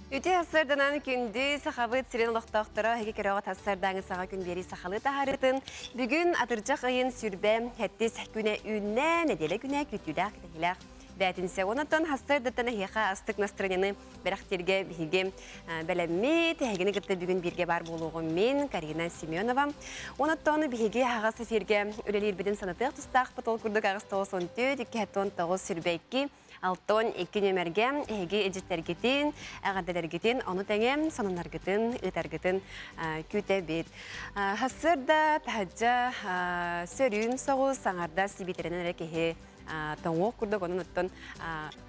Үтүө сарданан күндү сахабыт сирин олохтоохторо эһиги көрөҕүт сарсыардааҥы саҕа күн биэрии сахалыы таһаарыытын бүгүн атырдьах ыйын сүрбэ сэттис күнэ үүннэ нэдиэлэ күнэ күүтүүлээх кэтэһиилээх бээтинсэ онон сарсыардаттан эһиэхэ астык настроениены бэлэхтииргэ биһиги бэлэммит эһигини кытта бүгүн бииргэ баар буолуоҕум мин Карина Семенова онон биһиги аһаҕас эфиргэ үлэлиирбитин санатыах тустаахпыт ол курдук аҕыс тоҕус он түөрт икки он тоҕус сүрбэ икки Алтон икки нүөмэргэ эһиги илдьиттэргитин, эҕэрдэлэргитин, ону тэҥэ сонуннаргытын, ыытаргытын күүтэбит. Сарсыарда таһырдьа сөрүүн соҕус саҥарда сибиитэринэн эрэ киһи тоҥуох курдук, онон оттон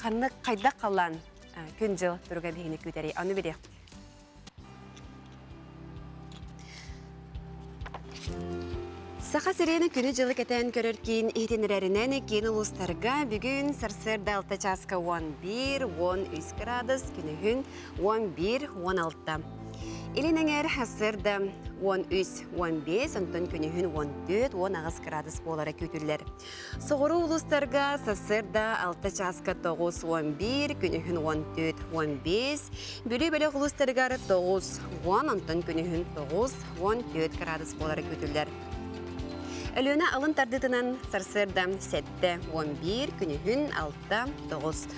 ханнык хайдах халлаан күн-дьыл туруга биһигини күүтэрий, ону билиэхпит. Саха сирин күнү-дьылы кэтээн көрөр киин иһитиннэрэринэн киин улуустарга бүгүн сарсыарда алта чааска 11, 13 градус, күнүһүн 11, 16. Илин эҥээр сарсыарда 13, 15, онтон күнүһүн 14, 18 градус буолара күүтүллэр. Соҕуруу улуустарга сарсыарда алта чааска 9.11, күнүһүн 14.15, Бүлүү бөлөх улуустарыгар 9.10, онтон күнүһүн 9.14 градус буолара күүтүллэр. Өлүөнэ алын тардыытынан сарсыарда 7.11, күнүһүн 6.9.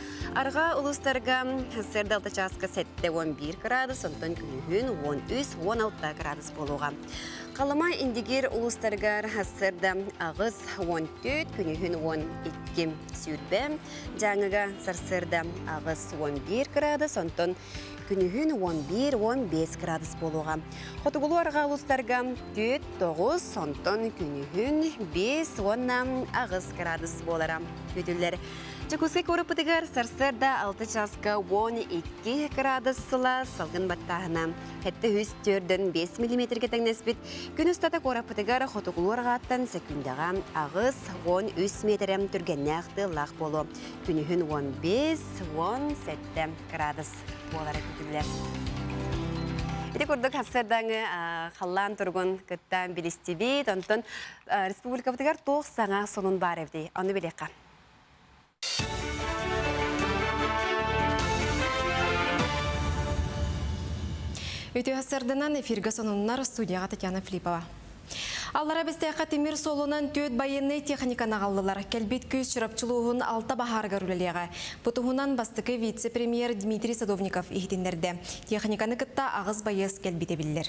Арҕаа улуустарга сарсыарда алта чааска 7.11 градус, онтон күнүһүн 13.16 градус буолуоҕа. Халыма Индигир улуустарыгар сарсыарда 8.14, күнүһүн 12 сүүрбэ, Дьааҥыга сарсыарда 8.11 градус, онтон күнүһүн 11-15 градус буолуоҕа. Хотугулуу арҕаа улуустарга 4-9, онтон күнүһүн 5 уонна 8 градус буолара күүтүллэр. Дьокуускай куораппытыгар сарсыарда 6 чааска 12 градус сылаас салгын баттааһына 704-5 миллиметргэ тэҥнэспит. Күн устата куораппытыгар хотугулуу арҕааттан секундаҕа 8-13 миэтэрэ түргэннээх тыаллаах буолуо. Күнүһүн 15-17 градус буолара күүтүллэр. Ити курдук сарсыардааҥы халлаан туругун кытта билистибит. Онтон республикабытыгар туох саҥа сонун баар эбитий? Ону билиэххэ. Үтүө сарданан эфиргэ сонуннар студияға Татьяна Филиппова. Аллара Бэстээххэ тимир суолунан түөрт байыаннай техниканы аҕаллылар. Кэлбит күүс Чурапчы улууһун алта баһаарыгар үлэлиэҕэ. Бу туһунан бастакы вице-премьер Дмитрий Садовников иһитиннэрдэ. Техниканы кытта аҕыс байыас кэлбитэ биллэр.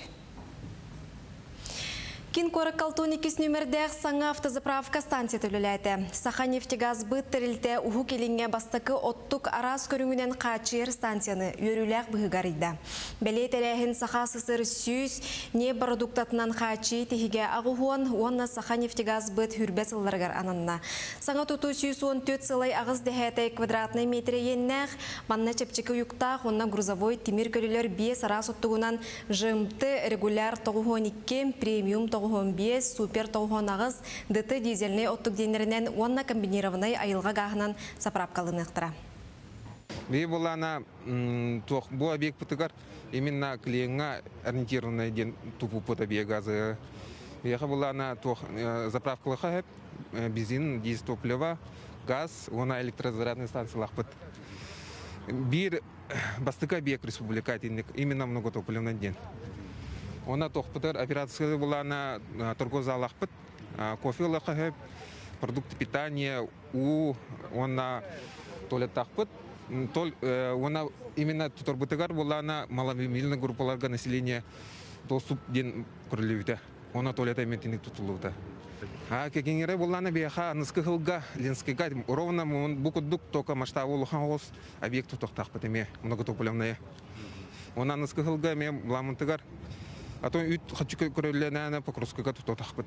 Кин куоракка 62 нүмердээх саҥа автозаправка станцията үлэлээтэ. Саха нефтегазбыт тэрилтэ Уһук Илиҥҥэ бастакы оттук араас көрүҥүнэн хааччыйар станцияны үөрүүлээх быһыыга арыйда. Бэлиэ тэрээһин Саха СССР 100 ньиэп бородууктатынан хааччыйыы тиһигэ аҕыһуон уонна Саха нефтегазбыт хүрбэ сылларыгар ананна. Саҥа тутуу 114 сылай аҕыс дэһээтэй квадратнай метрэ иэннээх, манна чэпчэки уйуктаах уонна грузовой тимир көлөлөр биэс араас оттугунан ЖМТ регуляр 92, премиум 95, супер 98, ДТ дизельнэй оттук диэннэринэн уонна комбинированнай айылҕа гааһынан сапыраапкаланыахтара. Биһи булана туох бу объектпытыгар именно клиеҥҥа ориентированный диэн тупуппут объект Биһиэхэ булана туох заправкалыха бензин, дизель топливо, газ уонна электрозарядный станциялаахпыт. Биир бастакы объект республика итинник именно многотопливный диэн. Она тохпутар операция булана торговый залахпыт, кофе ылахха продукты питания, уу уонна туалеттаахпыт. Уонна именно туторбутугар булана маломобильный группаларга население доступ диэн көрүллүбүтэ. Уонна туалет эмиэ тутуллубута. Кекиңере буллана биэха аныскы хылга Ленскийга ровно бу курдук только масштабы улахан оҕус объект тутуохтаахпыт эмиэ многотопливная. Онон аныскы хылга эмиэ буламмытыгар а то үт хочу көрөллөнөөнө Покровскайга тутуохтаахпыт.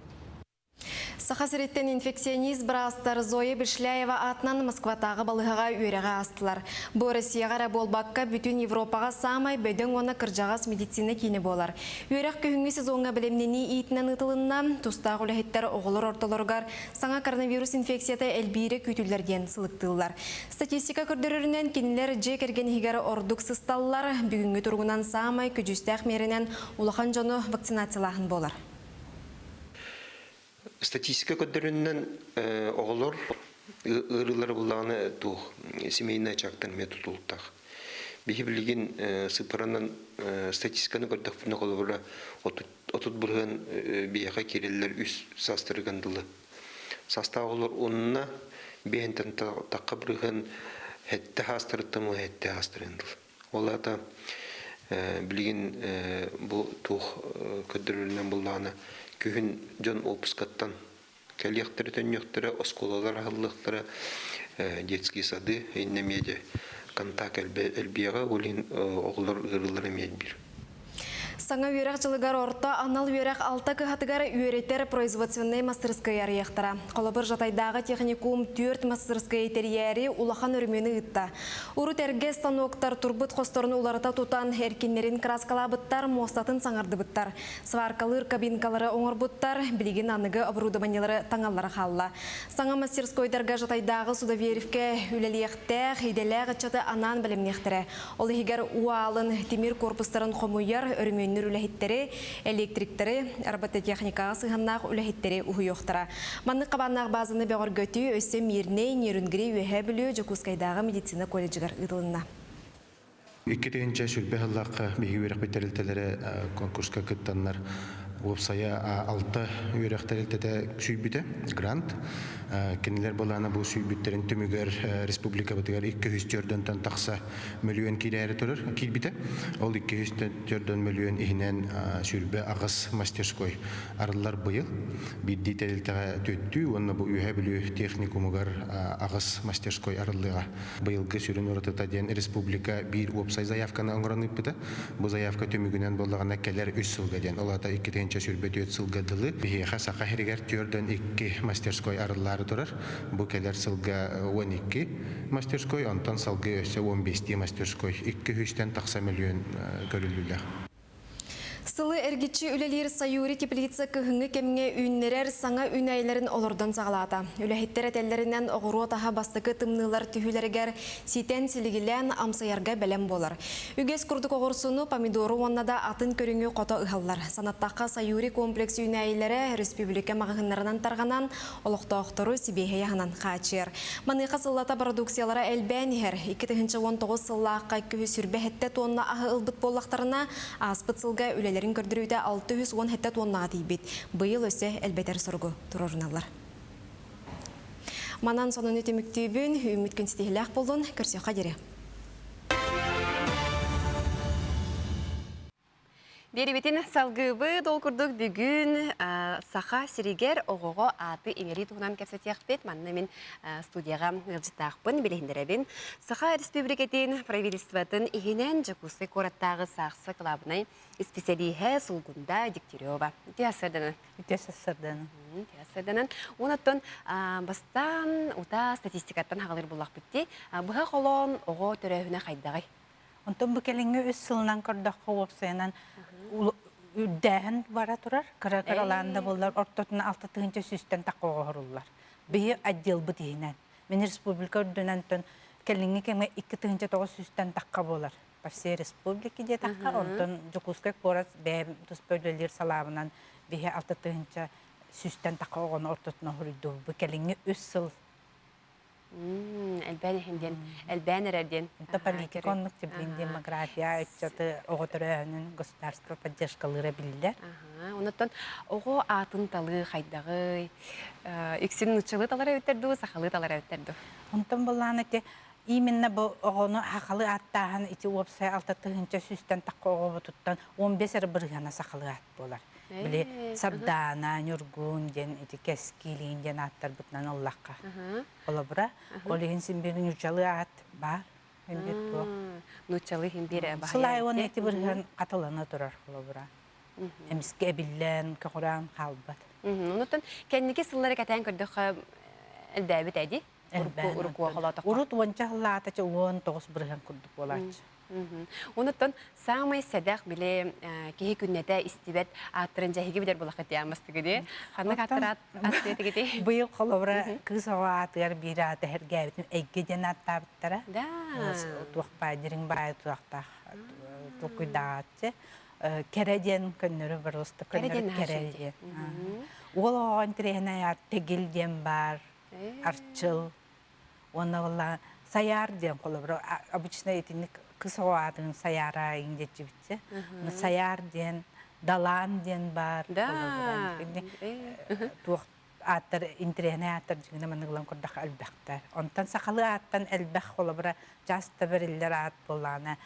Саха сириттэн инфекционист быраастар Зоя Бешляева аатынан Москватааҕы балыыһаҕа үөрэҕи аастылар. Бу Россияҕа эрэ буолбакка, бүтүн Европаҕа саамай бөдөҥ уонна кырдьаҕас медицина киинэ буолар. Үөрэх күһүҥҥү сезоҥҥа бэлэмнэнии иитинэн ыытылынна. Тустаах үлэһиттэр оҕолор ортолоругар саҥа коронавирус инфекцията элбиирэ күүтүллэр диэн сылыктыыллар. Статистика көрдөрөрүнэн, кинилэр дьиэ кэргэн иһигэр ордук сысталлар. Бүгүҥҥү туругунан саамай көдьүүстээх миэрэнэн улахан дьону вакцинациялааһын буолар. Статистика көрдөрүнэн оҕолор ыарыылары буллаҕына туох семейный очагтан эмиэ тутулуктаах. Биһи билигин сыппаранан статистиканы көрдөхпүнэ холобура 30% биһиэхэ киирэллэр үс саастарыгар дылы. Састаах олор уонна биэһинтэн тахха бырыһыан сэттэ хаастарыттан уонна сэттэ хаастарын дылы. Ол аата билигин бу туох көрдөрөрүнэн буллаҕына күһүн дьон уоппускаттан кэлиэхтэрэ төннүөхтэрэ, оскуолалар аһыллыахтара, детские сады иннэ эмиэ дьэ контакт элбиэҕэ, ол иһин оҕолор ыарыылара эмиэ элбиир. Саҥа үөрэх дьылыгар орто анал үөрэх алта кыһатыгар үөрэтэр производственнай мастырыскыай арыйыахтара. Холобур, Жатайдааҕы техникум түөрт мастырыскыай тэрийээри улахан өрөмүөнү ыытта. Урут эргэ станоктар турбут хосторун уларыта тутан, эркиннэрин кырааскалаабыттар, муостатын саҥардыбыттар. Сваркалыыр кабинкалары оҥорбуттар, билигин аныгы оборудованиелары таҥаллара хаалла. Саҥа мастерскойдарга Жатайдааҕы судоверифкэ үлэлиэхтээх, идэлээх ыччаты анаан бэлэмниэхтэрэ. Ол иһигэр уу аалын тимир корпустарын хомуйар, өрөмүөннүүр үлэһиттэри, электриктэри, робототехникаҕа сыһыаннаах үлэһиттэри уһуйуохтара. Маннык хабааннаах баазаны бөҕөргөтүү өссө Мирнэй, Нерюнгри, Үөһээ Бүлүү, Дьокуускайдааҕы медицина колледжыгар ыытылынна. 2000 сыллаахха биһиги үөрэхпит тэрилтэлэрэ конкурска кыттаннар уопсайа алта үөрэх тэрилтэтэ сүүйбүтэ грант. Кинилэр былаана бу сүүйбүттэрин түмүгэр республикабытыгар 204 тахса мөлүйүөн киирээри турар киирбитэ. Ол 204 мөлүйүөн иһинэн 28 мастерской арыллар быйыл. Биирдии тэрилтэҕэ түөттүү уонна бу Үөһээ Бүлүү техникумугар аҕыс мастерской арыллыаҕа. Быйылгы сүрүн уратыта диэн республика биир уопсай заявканы оҥорон ыыппыта. Бу заявка түмүгүнэн буоллаҕына кэлэр үс сылга диэн, ол аата 2024 сылга дылы биһиэхэ Саха сиригэр 42 мастерской арыллаары турар. Бу кэлэр сылга 12 мастерской, онтон салгыы өссө 15 мастерской, 200-тэн тахса мөлүйүөн көрүллүүлээх. Сылы эргиччи үлэлиир Саюри теплица кыһыҥҥы кэмҥэ үүннэрэр саҥа үүнээйилэрин олордон саҕалаата. Үлэһиттэр этэллэринэн оҕуруот аһа бастакы тымныылар түһүүлэригэр ситэн силигилээн амсайарга бэлэм буолар. Үгэс курдук оҕурсуну, помидору уонна да атын көрүҥү хото ыһаллар. Санаттахха, Саюри комплекс үүнээйилэрэ республика маҕаһыыннарынан тарҕанан, олохтоохтору сибиэһэй аһынан хааччыйар. Маныаха сыллата бородууксуйалара элбээн иһэр. 2019 сыллаахха 227 тонна аһы ылбыт буоллахтарына, ааспыт сылга үлэлэрин көрдөрүүтэ 617 тоннаҕа тиийбит. Быйыл өссө элбэтэр соругу туруоруналлар. Манан сонуну түмүктүүбүн, үүммүт күн ситиһилээх буоллун, көрсүөххэ диэри. Биэрибитин салгыыбыт. Ол курдук бүгүн Саха сиригэр оҕоҕо ааты иҥэрии туһунан кэпсэтиэхпит. Манна мин студияҕа ыалдьыттаахпын, билиһиннэрэбин. Саха Республикатын правительствотын иһинэн Дьокуускай куораттааҕы саахса кылаабынай исписэлииһэ Сулгунда Дегтярева. Үтүө сарсыарданан. Үтүө сарсыарданан. Үтүө сарсыарданан. Онон бастаан утаа статистикаттан хаҕалыыр буллахпыт дии. Быһа холоон оҕо төрөөһүнэ хайдаҕый? Онтон бу кэлиҥҥи үс сылынан көрдөххө уопсайынан үрдээһин бара турар. Кыра-кыралаан да буоллар ортотунан 6 сүүстэн тахха оҕоһоруллар. Биһи отделбыт иһинэн. Мин республика үрдүнэн кэлиҥҥи кэмҥэ 2900-тэн тахха буолар. По всей республике диэтэххэ, онтон Дьокуускай куорат бэйэм туспа үлэлиир салаабынан биһи 6 сүүстэн тахха оҕону ортотунан хоруйдуубут. Бу кэлиҥҥи үс сыл Элбээн иһин диэн, элбээн эрэр диэн. Это политика оннук тиблин демография ыччаты оҕо төрөөһүнүн государство поддержкалыыра биллэр. Онуттан оҕо аатын талыы хайдаҕый? Үксүн нууччалыы талар эбиттэр дуу, сахалыы талар эбиттэр дуу? Онтон былаан ити именно бу оҕону сахалыы ааттааһын ити уопсай 6 сүүстэн тахха оҕобутуттан 15 эрэ бырыһыана сахалыы аат буолар. Били Сардаана, Ньургун диэн ити Кэскилиин диэн ааттарбытынан ыллахха. Холобура, ол иһин син биир нууччалыы аат баар. Син туох. Нууччалыы иһин биир Сылай уонна ити бырыһыан хатылана турар холобура. Эмискэ эбиллэн, көҕүрээн хаалбат. Онуттан кэнники сыллары кэтээн көрдөххө элбээбит эди. Урут уонча сыллаата 19% курдук буолааччы. Онуттан саамай сэдэх били киһи күннэтэ истибэт ааттарын дьэһиги билэр булахыт яамастыгы дии. Ханнык ааттар аттыатыгыти? Быйыл холобура кыыс оҕо аатыгар биир ааты эһэргээбитим Эйгэ диэн ааттаабыттара. Да. Туох баай дириҥ баай туохтаах толкуйдааччы. Кэрэ диэн көннөрү просто көннөрү кэрэ диэн. Уол оҕоҕо интэриэһинэй аат Тэгил диэн баар, Арчыл. Уонна буолла Сайаар диэн холобура обычно итинник кыс оҕо аатын Сайаара иҥ диэччибитчэ. Сайаар диэн Далаан диэн баар. Да. Туох ааттар интэриэһинэй ааттар дьиҥинэ маннык ылан көрдөххө элбэхтэр. Онтон сахалыы ааттан элбэх холобура часто бэриллэр аат буоллаҕына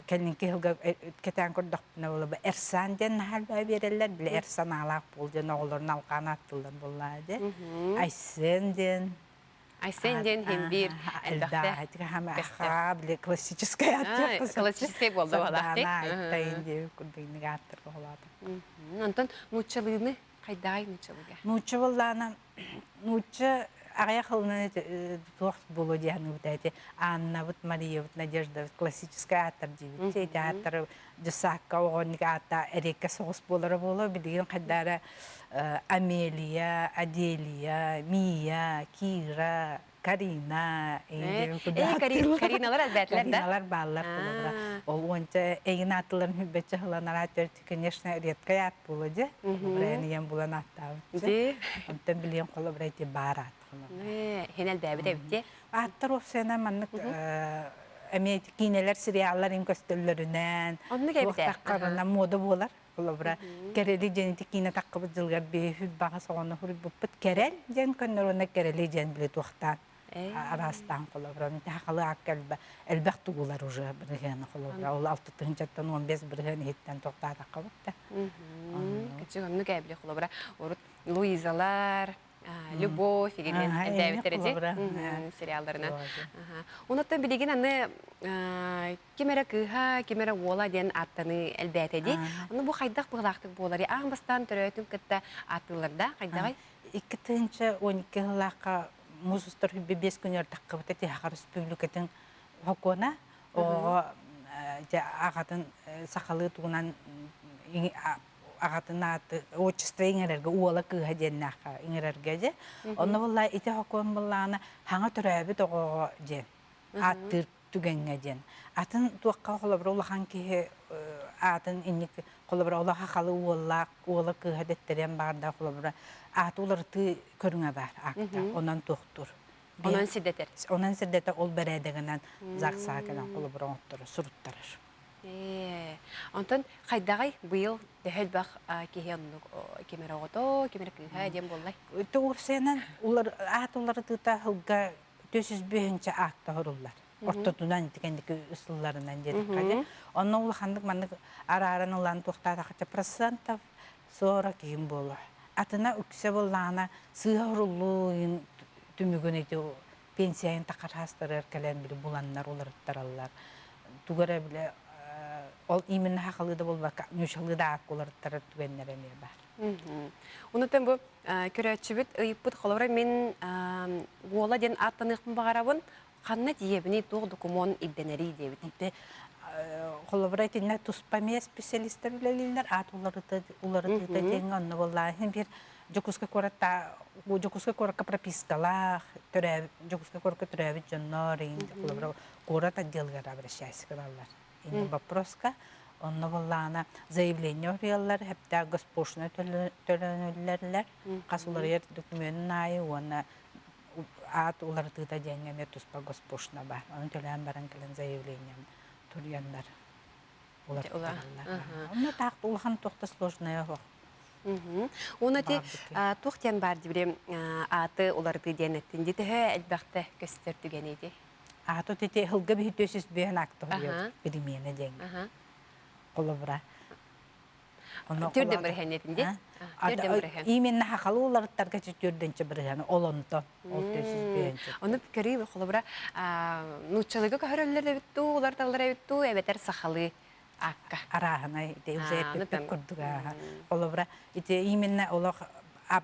кэнники сылга кэтээн көрдөхпүнэ буолла Эрсан диэн наһаа элбэҕи биэрэллэр. Били эр санаалаах буол диэн оҕолорун алҕаан ааттыыллар буоллаҕа дии. Айсен диэн Айсен диэн иһин биир элбэхтэ били классическай аат классическай буолла буолаахтый. Сардаана диэн курдук ааттар буолаата. Онтон нууччалыыны хайдаҕай нууччалыыга? Нуучча буоллаана нуучча аҕыйах ылынан туох буолуо дии саныыбыт эти Аннабыт, Мариябыт, Надеждабыт классическай ааттар диибит. Ити ааттары дьыссаакка оҕонньук аата эриэккэ соҕус буолара буолуо. Билигин хайдаара Амелия, Аделия, Мия, Кира, Карина, Кариналар элбээтилэр да? Кариналар бааллар холобура. Ол уонча эйин ааттыларын хүлбэччэ хылан араат конечно, редкай аат буолуо дьэ. Холобура эн ийэм булан ааттаабыт. Онтон билиэн холобура ити баар аат холобура. Хин элбээбит эбит Ааттар уопсайынан маннык эмиэ киинэлэр, сериаллар ин көстөллөрүнэн, Оннук эбит туохтаххарына мода буолар. Холобура, Кэрэли диэн ити киинэ таххыбыт дьылыгар биһи баҕа соҕону суруйбуппут Кэрэл диэн көннөр уонна Кэрэли диэн били туохтаан араастаан холобура хахалы аакка элбэх тугулар уже бырыһыаны холобура ол алтытыһынчаттан 15 бырыһыан иһиттэн тохтаатахха бутта. Кычык оннук эбили холобура урут Луизалар, Любовь деген элбээбиттэр ди сериалларынан. Онуттан билигин аны ким эрэ кыыһа, ким эрэ уола диэн ааттаныы элбээтэ дии. Ону бу хайдах быһылаахтык буоларый? Аан бастаан төрөөтүн кытта ааттыыллар да хайдаҕай? 2012 сыллаахха муус устар 5 күнүгэр таххыбыта Тиһэх Республикатын хокуона оҕоҕо дьэ аҕатын сахалыы тугунан аҕатын ааты отчество иҥэрэргэ уола кыыһа диэннээххэ иҥэрэргэ дьэ онно буолла ити хокуон буоллаҕына хаҥа төрөөбүт оҕоҕо диэн ааттыыр түгэҥҥэ диэн. Атын туохха холобура улахан киһи аатын инник холобура олох хахалы уоллаах уола кыыһа дэттэриэн баардаах холобура ааты уларытыы көрүҥэ баар акта онон туохтуур. Онон сирдэтэр. Онон сирдэтэр ол бэрээдэгинэн ЗАГСаҕа кэлэн холобура оҥотторор, суруттарар. Онтон хайдаҕай быйыл төһө элбэх киһи оннук ким эрэ оҕото, ким эрэ кыыһа диэн буоллай? Уопсайынан аат уларытыыта сылга 405 аакта оһоруллар. Ортотунан ити кэнники сылларынан диэтэххэ. Онно улаханнык маннык арааран ылан туохтаатахха процентов 40 иһин буолуо. Атына үксэ буоллаҕына сыыһа оһоруллуу түмүгүн ити пенсияйын тахархаастарыгар кэлэн били буланнар уларыттараллар. Тугу эрэ бile ол именно хахалыы да буолбакка ньучалыы да аакка уларыттарар түгэннэрэ эмиэ баар. Онутан бу көрөөччүбүт ыйыппыт холобура мин уола диэн ааттаныахпын баҕарабын ханна тиийэбиний туох докумуон ирдэнэрий диэбит. Холобура итиннэ туспа эмиэ специалистар үлэлииллэр аат уларытыыта диэҥҥэ онно буоллаҕына биир Дьокуускай куоратта Дьокуускай куоракка пропискалаах төрөөбүт Дьокуускай куоракка төрөөбүт дьоннор холобура куорат отделыгар обращайся гыналлар иннин вопроска онно буоллаҕына заявление оруйаллар хэптээх госпошлина төлөнүллэллэр хас уларыйар докумуонун аайы уонна аат уларытыыта диэҥҥэ эмиэ туспа госпошлина баар ону төлөөн баран кэлэн заявлением туруйаннар уларыттараллар онно таах улахан туох да сложная суох. Уонна ти туох диэн баар дибри ааты уларытыы диэн эттин ди төһө элбэхтэ көстөр түгэний ди Ааты ити һылга биһи төсүс биһэн акта перемена диэн холобура. Түрден бырыһан этин ди. Түрден бырыһан. Именно хахалы уларыттарга түрденче бырыһан ол онто ол төсүс биһэнче. Оны көрүү холобура нууччалыга көһөрөллөр эбит туу, уларталлар эбит туу, эбэтэр сахалыы акка. Арааһынай ити уже эппиппит курдук холобура ити именно олох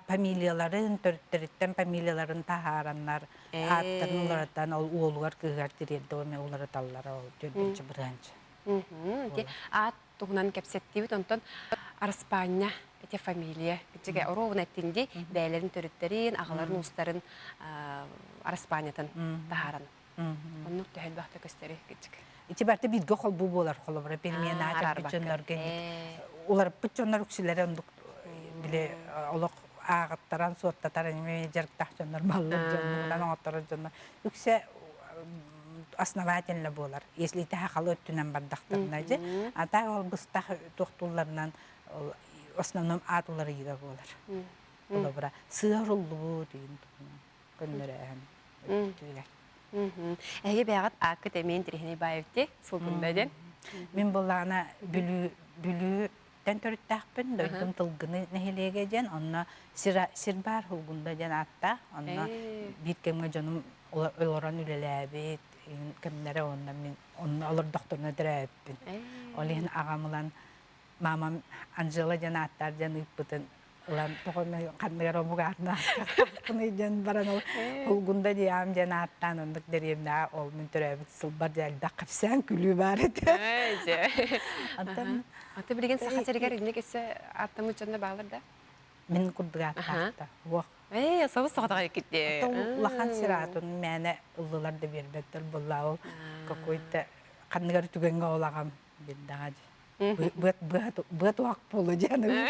фамилияларын төрүттэриттэн фамилияларын таһаараннар ааттарын уларытан ол уолугар кыыһыгар тириэрдэ эмэ уларыталлара ол төрдүнчү бырыһанчы. Ити аат туһунан кэпсэттибит онтон Араспаанньа ити фамилия кичигэ оруобуна эттинди бэйэлэрин төрүттэрин аҕаларын уустарын Араспаанньатын таһааран оннук төһөлбөхтө көстөрү кичик. Ити барыта бииргэ холбуу буолар холобура перемена төрпүт дьоннорго уларыппыт дьоннор үксүлэрэ оннук били олох ааҕыттаран суоттатар эми дьарыктаах дьоннор баллар дьоннорунан оҥотторор дьоннор үксэ. Основательно буолар. Если ити хахалы өттүнэн бардахтарына дьэ, а так ол быстах туохтуулларынан ол основном аат уларыйыыга буолар. Холобура, сыа уруллубут үйүн туһунан көннөрөөһүн өттүгэр. Эһиги бэйэҕит ааккыт эмиэ интэриэһинэй баайыт сылгында диэн. Мин буллаҕына Бүлүү Бүлүүттэн төрүттээхпин, дойдум Тылгыны нэһилиэгэ диэн, онно сир, сир баар Һулгунда диэн ааттаах. Онно биир кэмҥэ дьонум олорон үлэлээбит кэмнэрэ онно мин онно олордохторуна төрөөбүппүн. Ол иһин аҕам ылан мамам Анжела диэн ааттаах диэн ыыппытын ылан тоҕо ханныгар омук аатын ааттаахпыный диэн баран ол Улгунда диам диэн ааттаан оннук дэриэбинэҕэ ол мин төрөөбүт сылбар дьэ элбэх кэпсээн күлүү баар этэ. Антон Аты билигин Саха сиригэр инник өссө ааттаммыт дьонно баалар да? Мин курдук ааттаахта. Уох. Ээ, собус соҕотоҕой китти. Улахан сир аатын мээнэ ыллылар да биэрбэттэр буолла ол какой-то ханныгар түгэҥҥэ ол аҕам билдэҕэ быа туһах буолу диэн.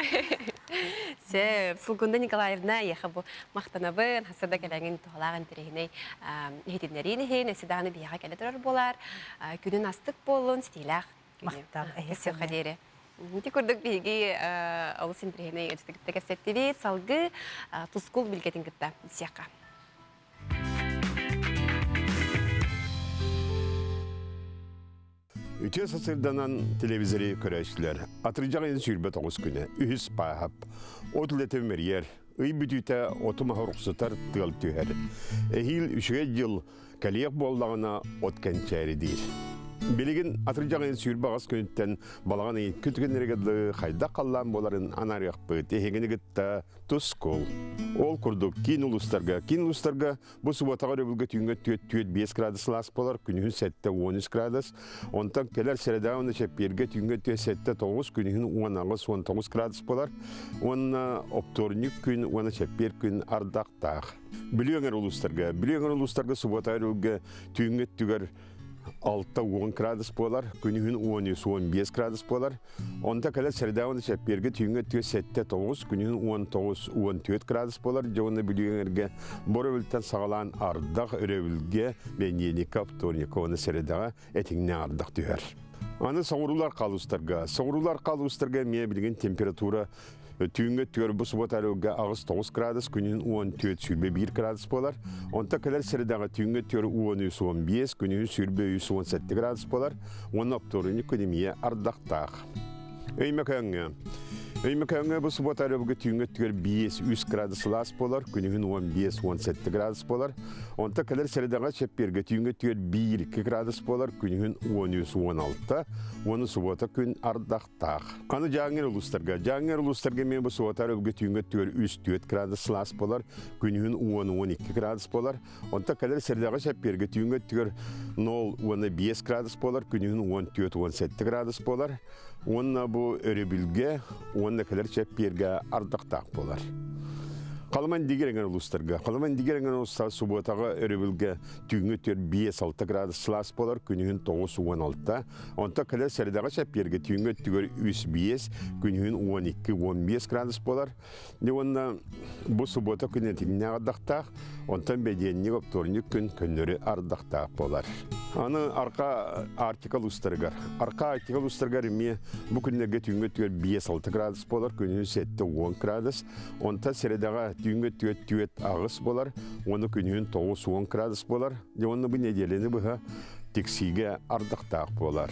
Сөп. Сулгунда Николаевна, эйиэхэ бу махтанабын, хасырда кэлэҥин туһалаах интэриэһинэй иһитиннэриин иһин, өссө даҕаны биһиэхэ кэлэ турар буолар. Күнүн астык буоллун, ситиилээх Махтал. Эһиэхэ диэри. Ити курдук биһиги олус интэриэһинэй ыалдьыты кытта кэпсэттибит. Салгыы Тускул билгэтин кытта билсиэххэ. Үтүө сасырданан телевизори көрөөччүлэр. Атырдьах ыйын 29 күнэ, үһүс пааһап. От үлэтэ мэрийэр, ый бүтүүтэ оту маһы уруксутар тыал түһэр. Эһиил үчүгэй дьыл кэлиэх буоллаҕына от кэнчээри диир. Билигин атырдьах ыйын 28 күнүттэн балаҕан ыйын күтүгүннэригэр дылы хайдах халлаан буоларын анаарыахпыт. Эһигини кытта тускул. Ол курдук киин улуустарга, киин улуустарга Бу субуотаҕа өрөбүлгэ түүҥҥэ 4-4-5 градус сылаас буолар, күнүһүн 7-13 градус. Онтон кэлэр сэрэдэҕэ уонна чэппиэргэ түүҥҥэ 7-9, күнүһүн 18-19 градус буолар. Уонна оптуорунньук күн уонна чэппиэр күн ардахтаах. Бүлүү өҥөр улуустарга, Бүлүү өҥөр улуустарга субуота өрөбүлгэ түүҥҥэ өттүгэр 6-10 градус буолар, күнүһүн 13-15 градус буолар. Онто кэлэр среда чэппиэргэ түүҥҥэ 7-9, күнүһүн 19-14 градус буолар. Дьэ уонна Бүлүү Боробүлтэн саҕалаан ардах, өрөбүлгэ, бэньиэньиккэ, вторникка уонна средаҕа этиҥнээх ардах түһэр. Аны соҕуруулар халустарга. Соҕуруулар халустарга эмиэ билигин температура Түүҥҥэ түөр бу субуота арыылга 8-9 градус, күнүн 14-21 градус буолар. Онто кэлэр средаҕа түүҥҥэ түөр 13-15, күнүһүн 23-17 градус буолар. Уонна оптуорунньук күн эмиэ ардахтаах. Өймөкөөҥҥө. Өймөкөөҥҥө бу субуота арыылга түүҥҥэ түөр 5-3 градус сылаас буолар, күнүһүн 15-17 градус буолар. Онто кэлэр средаҕа чэппиэргэ түүҥҥэ түөр 1-2 градус буолар, күнүһүн 13-16, уонна субуота күн ардах таах. Аны Дьааҥыр улуустарга. Дьааҥыр улуустарга эмиэ бу суотар өлгө түүҥҥэ түөр 3-4 градус сылаас буолар, күнүһүн 10-12 градус буолар. Онтон кэлэр сэрдэҕэ чэппиэргэ түүҥҥэ өттүгэр 0-5 градус буолар, күнүһүн 14-17 градус буолар. Уонна бу өрөбүлгэ уонна кэлэр чэппиэргэ ардахтаах буолар. Халыман дигэр эҥэр улуустарга. Халыман дигэр эҥэр улуустар субуотаҕа өрөбүлгэ түүҥҥэ өттүгэр 5-6 градус сылаас буолар, күнүһүн 9-16. Онтон кэлэр сэрэдэҕэ чэппиэргэ түүҥҥү өттүгэр 3-5, күнүһүн 12-15 градус буолар. Уонна бу субуота күн этиҥнээх ардахтаах, онтон бэдиэнньик, оптуорунньук күн көннөрү ардахтаах буолар. Аны Арка Арктика улуустарыгар. Арка Арктика улуустарыгар эмиэ бу күннэргэ түүҥҥү өттүгэр 5-6 градус буолар, күнүһүн 7-10 градус. Онтон сэрэдэҕэ түүҥҥү өттүгэр 4-8 буолар, уонна күнүһүн 9-10 градус буолар. Уонна бу нэдиэлэни быһа тиксиигэ ардахтаах буолар.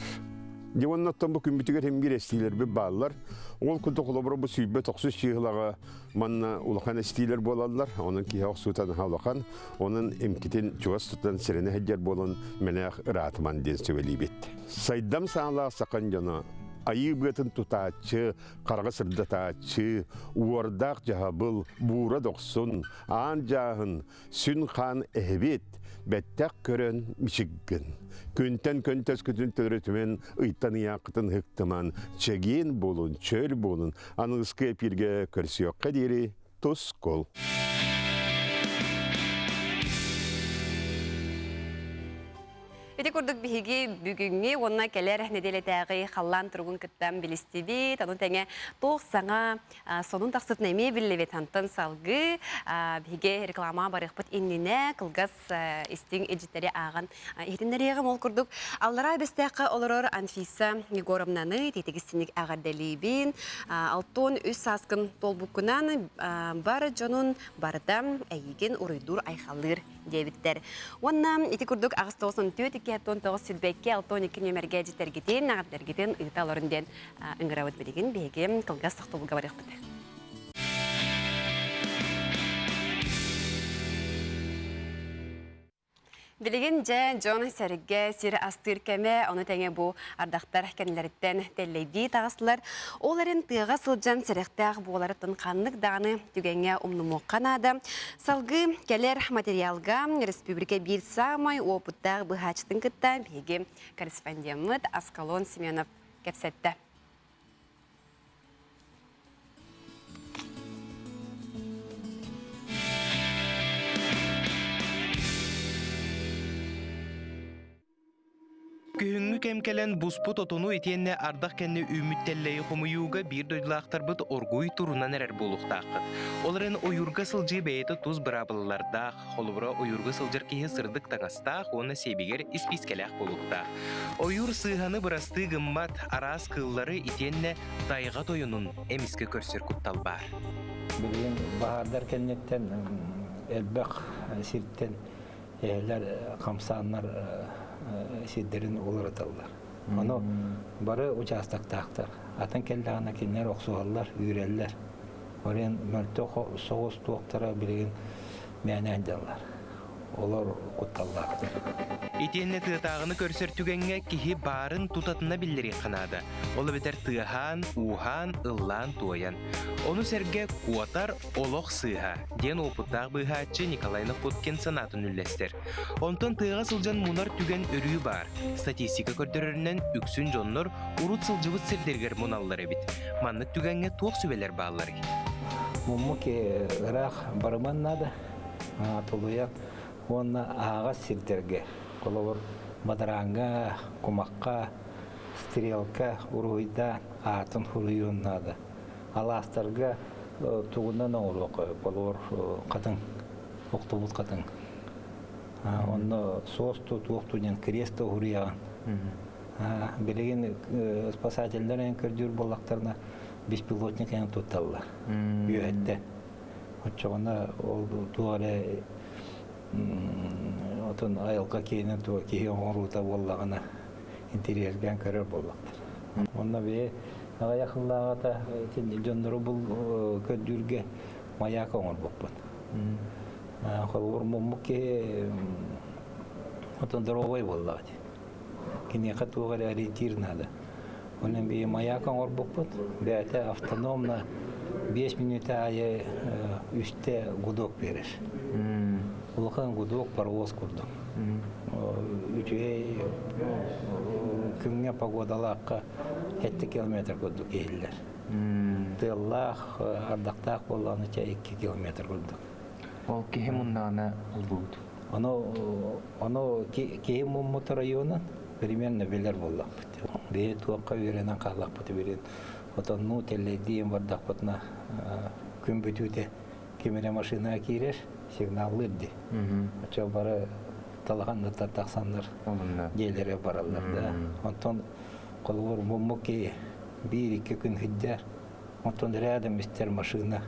Дьэ уонна оттон бу күммүтүгэр химгир эстиилэрбит бааллар. Ол курдук холобура бу 29 чыыһылаҕа манна улахан эстиилэр буолаллар. Онон киһи охсуута наһаа улахан. Онон эмкитин чугас тутан сирэнэ сылдьар буолан мэнээх ыраатыман диэн сүбэлиибит. Сайдам саалаах сахан дьоно айыы быатын тутааччы, хараҕы сырдатааччы, уордаах дьаһабыл, буура дохсун, аан дьааһын, Сүн хаан эһэбит, бэттэх көрөн мичиггин. Күнтэн көнтөскүтүн төлөрүтүмэн, ыйтан ыйааххытын ыһыктыман, чэгиэн буолун, чөл буолун, аныгыскы эпииргэ көрсүөххэ диэри тускул. Ити курдук биһиги бүгүҥҥү уонна кэлэр нэдиэлэтээҕи халлаан туругун кытта билистибит. Ону тэҥэ туох саҥа сонун тахсытын эмиэ биллибит. Антон салгыы биһиги реклама барыахпыт иннинэ кылгас истиҥ илдьиттэри ааҕан иһитиннэриэҕим. Ол курдук Аллараа Бэстээххэ олорор Анфиса Егоровнаны тиэтигистиник эҕэрдэлиибин. 63 сааскын туолбуккунан бар дьонун барыта эйигин уруйдуур-айхаллыыр диэбиттэр. Уонна ити курдук 894 219 сүүрбэккэ 62 нүөмэргэ дьиттэргитин, эҕэрдэргитин ыыта олорун диэн ыҥырабыт билигин биһиги кылгас тохтобулга барыахпыт. Билигин дьэ дьон сэргэ сир астыыр кэмэ, ону тэҥэ бу ардахтар кэннилэриттэн тэллэйдии таҕыстылар. Ол эрэн тыаҕа сылдьан сэрэхтээх буоларыттан ханнык даҕаны түгэҥҥэ умнумуохха наада. Салгыы кэлэр материалга республика биир саамай уопуттаах быһааччытын кытта биһиги корреспондеммыт Аскалон Семенов кэпсэттэ. Күһүҥҥү кэм кэлэн буспут отону итиэннэ ардах кэннэ үүммүт тэллэйи хомуйууга биир дойдулаахтарбыт оргууй турунан эрэр буолуохтааххыт. Ол эрэн ойуурга сылдьыы бэйэтэ тус быраабылалардаах. Холобура, ойуурга сылдьар киһи сырдык таҥастаах уонна сиэбигэр испиискэлээх буолуохтаах. Ойуур сыыһаны бырастыы гыммат, араас кыыллары итиэннэ тайҕа тойонун эмискэ көрсөр куттал баар. Билигин баһаардар кэнниттэн элбэх сиртэн эһэлэр хамсааннар сирдэрин уларыталлар. Ону бары учаастактаахтар. Атын кэллэҕинэ кинилэр охсуһаллар, үүрэллэр. Орен мөлтөх соҕус туохтара билигин мээнэ сылдьаллар. Олор кутталлаахтар. Итиэннэ тыатааҕыны көрсөр түгэҥҥэ киһи баарын тутатына биллэриэххэ наада. Ол эбэтэр тыаһаан, ууһаан, ыллаан-туойан. Ону сэргэ куотар олох сыыһа, диэн уопуттаах быыһааччы Николай Находкин санаатын үллэстэр. Онтон тыаҕа сылдьан мунар түгэн өрүү баар. Статистика көрдөрөрүнэн, үксүн дьоннор урут сылдьыбыт сирдэригэр муналлар эбит. Маннык түгэҥҥэ туох сүбэлэр баалларый? Муммук ыраах барыман наада, тулуйан уонна аһаҕас сирдэргэ, холобур, бадарааҥҥа, кумахха, стрелка уруһуйдаан аатын суруйуон наада. Алаастарга тугунан оҥоруохха холобур, хатыҥ, охтубут хатыҥ. Онно суос туох диэн крест уһуруйаҕын. Билигин спасателлэр эн көрдүүр буоллахтарына беспилотник эн тутталлар. Үөһэттэн. Оччоҕуна ол туох эрэ отон айылҕа киэнин туо киһи оҥоруута буоллаҕына интэриэһиргээн көрөр буоллахтар. Онно бэйэ аҕыйах сыллааҕыта дьоннору бул көрдүүргэ маяк оҥорбуппут. Холобур, муммут киһи отон доруобай буоллаҕа дии. Киниэхэ туох эрэ ориентир наада. Онон бии маяк оҥорбуппут. Бэйэтэ автономно 5 мүнүүтэ аайы үстэ гудок биэрэр. Улахан гудок паровоз курдук. Үчүгэй күҥҥэ погодалаахха 7 километр курдук иһиллэр. Тыаллаах, ардахтаах буоллаҕына чэ 2 километр курдук. Ол киһи муннаҕына булбут. Ону, ону киһи муммут районун примерно билэр буоллахпыт. Биһи туохха үөрэнэн хааллахпыт билин отоннуу тэллэйдиин бардахпытына күн бүтүүтэ ким эрэ машина киирэр сигналлыыр дии. Оччо бары талахан тахсаннар дьиэлэрэ бараллар да. Онтон холобур муммут киһи биир-икки күн сылдьар. Онтон рядом истэр машина